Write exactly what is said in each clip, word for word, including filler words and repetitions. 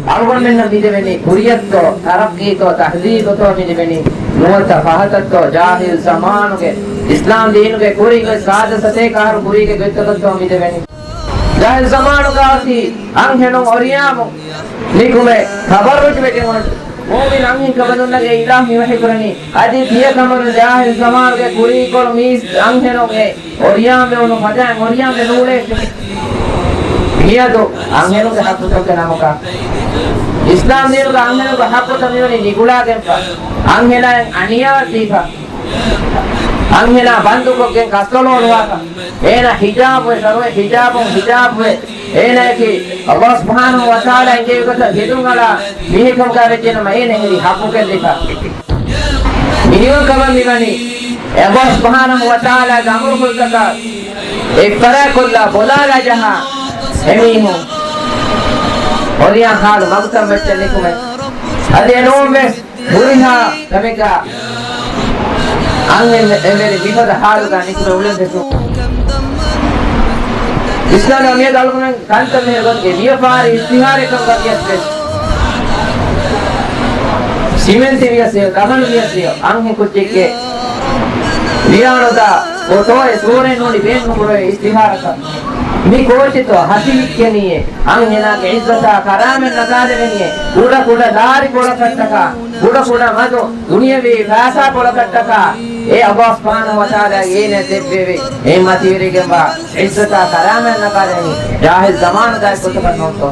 އަޅުގަނޑުމެންނަށް މިދެވެނީ ކުރިއަށްތޯ، ތަރައްޤީތޯ، ތަހްޒީބުތޯ މިދެވެނީ؟ ނުވަތަ ފަހަތަށްތޯ، ޖާހިލް ޒަމާނުގެ އިސްލާމް ދީނުގެ ކުރިން އޮތް ސާދަ ސަތޭކަ އަހަރު ކުރީގެ ގޮތްތަކަށްތޯ މިދެވެނީ؟ ޖާހިލް ޒަމާނުގަ އޮތީ އަންހެނުން އޮރިޔާމުން ނިކުމެ ތަބައްރުޖުވެގެން އޮތް މުއުމިން އަންހެން ކަމަނުންނަގެ އިލާހު ވަޙީކުރަނީ، އަދި ތިޔަކަމަނު ޖާހިލް ޒަމާނުގެ ކުރީކޮޅު މީސް އަންހެނުން އެ އޮރިޔާމެވުނު ފަދައިން އޮރިޔާމެ ނޫޅޭ. މިއަދު އަންހެނުންގެ ޙައްޤުތަކުގެ ނަމަކަށް އިސްލާމް ދީނުގެ އަންހެނުންގެ ޙައްޤުތައް މިވަނީ ނިގުޅާގެންފަ، އަންހެނާއަށް އަނިޔާވެ ދީފަ، އަންހެނާ ބަންދުކޮށްގެން ކަސްތޮޅު އޮޅުވާފަ، އޭނާ ހިޖާބުވެ ޝަރުޢީ ހިޖާބުން ހިޖާބުވެ، އޭނާއަކީ ﷲ ސުބްޙާނަހޫ ވަތަޢާލާ އެންގެވި ގޮތަށް ހެދުން އަޅާ މީހެއްކަމުގަ ވެއްޖެނަމަ އޭނަ އެހެރީ ޙައްޤުކެއްލިފަ. މިނިވަންކަމަށް މިވަނީ ﷲ ސުބްޙާނަހޫ ވަތަޢާލާގެ އަމުރުފުޅުތަކާ އެއްފަރާތްކޮށްލާ ބޮލާލާ ޖަހާ އެމީހުން އޮރިޔާ ހާލު މަގުތައް މައްޗަށް ނިކުމެ. އަދި އެނޫންވެސް ހުރިހާ ކަމެއްގަ އަންހެން އެންމެ މިފަދަ ހާލުގަ ނިކުމެ އުޅެން ދެއްސުން. އިސްލާމް މިއަދު އަޅުގަނޑުމެން ކަންތައް މިހެރު ގޮތުގެ ވިޔަފާރި އިޝްތިހާރެއް ކަމުގަ ވިޔަސް ވެސް، ސިމެންތެއް ވިޔަސް ވެއްޖެ، ކަފަނު ވިޔަސް ވެއްޖެ، އަންހެން ކުއްޖެއްގެ ވިޔާނުދާ ފޮޓޯއެއް ސޫރައެއް ނޫނީ ބޭނުން ކުރެވޭ އިޝްތިހާރަކަށް. މި ކޯޗެއްތޯ ހަށި ވިއްކެނީއޭ؟ އަންހެނާގެ ޢިއްޒަތާ ކަރާމަތް ނަގާލެވެނީއޭ؟ ކުޑަ ކުޑަ ލާރި ކޮޅަކަށްޓަކާ، ކުޑަ ކުޑަ މަދު ދުނިޔަވީ ފައިސާ ކޮޅަކަށްޓަކާ އެ ﷲ ސުބްޙާނަހޫ ވަތަޢާލާ އޭނަ ދެއްވެވި އެ މަތިވެރިގެންވާ ޢިއްޒަތާ ކަރާމަތް ނަގާލެވެނީ ޖާހިލް ޒަމާނުގައި ގޮތަކަށް ނޫންތޯ؟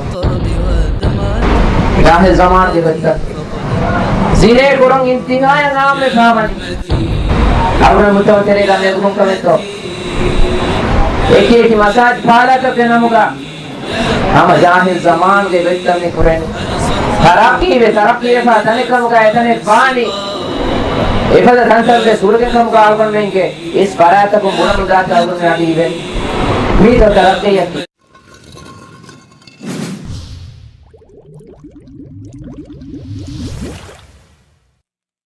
ޖާހިލް ޒަމާނުގެ ގޮތަށް ޒިނޭ ކުރުން އިންތިހާޔަށް އާއްމުވެފަވަނީ. އަޅުގަނޑު މުޖްތަމަޢު ތެރޭގަ މި އެދުމުން ކަމެއްތޯ؟ އެކި އެކި މަސާޖިދު ފާލާތަކުގެ ނަމުގަ ހަމަ ޖާހިލް ޒަމާނުގެ ގޮތްތައް މި ކުރެނީ. ތަރައްޤީވެ، ތަރައްޤީވެފަ ތަނެއް ކަމުގަ އެތަނެއް ވާނީ. އެފަދަ ތަންތަން ވެސް ހުރެގެން ކަމުގަ އަޅުގަނޑުމެންގެ އިސް ފަރާތަކުން ބުނަމުންދާތީ އަޅުގަނޑުމެން އަދި އިވެން. މީތޯ ތަރައްޤީއަކީ؟